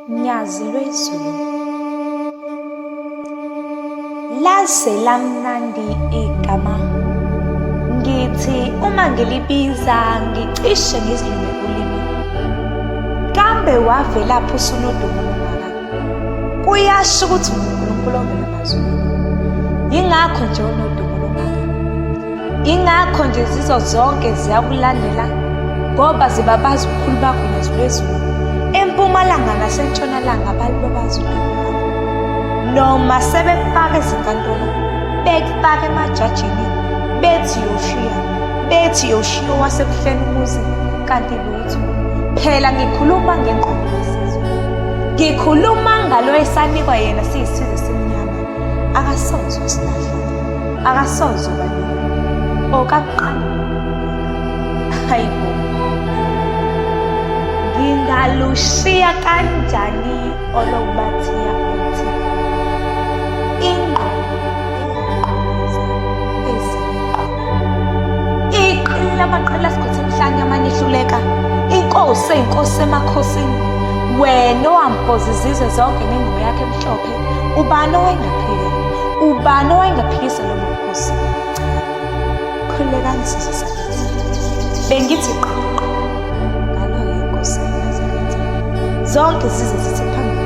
Nyazi lwezulu. Laze lamnandi igama. Ngithi uma ngilibiza ngicishe ngizilume ulimi. Kambe wavelaphi usunodumo olungaka? Kuyasho ukuthi unguNkulunkulu ovela emazulwini. Yingakho nje unodumo olungaka. Ingakho nje zizo zonke ziyakulandela ngoba zibabaza ubukhulu bakho Nyazi lwezulu. Empumalanga nasentshonalanga balubabaza udumo lwakho. Noma sebekufaka ezinkantolo, bekufaka emajajini, bethi yoshiya, bethi yoshiya owasebuhleni umuzi, kanti lutho. Phela ngikhuluma ngengqondo yesizwe. Ngikhuluma ngalo esanikwa yena siyisizwe esimnyama. Akasoze wasilahla. Akasoze ubaleka. Okakuqala. Hayibo. Ngingalushiya kanjani olokubathiya uthi ingqondo iyaqhuluza ezinye iqili lamaqili asikhothe emhlane amanye ehluleka inkosi eyinkosi emakhosini wena owampoza izizwe zonke ngengubo yakhe emhlophe ubani owayengaphika ubani owayengaphikisa lobo bukhosi cha khululekani sizwe sakithi bengithi qha ngaloyo inkosi yaseNazaretha zonke zize zithi phambili.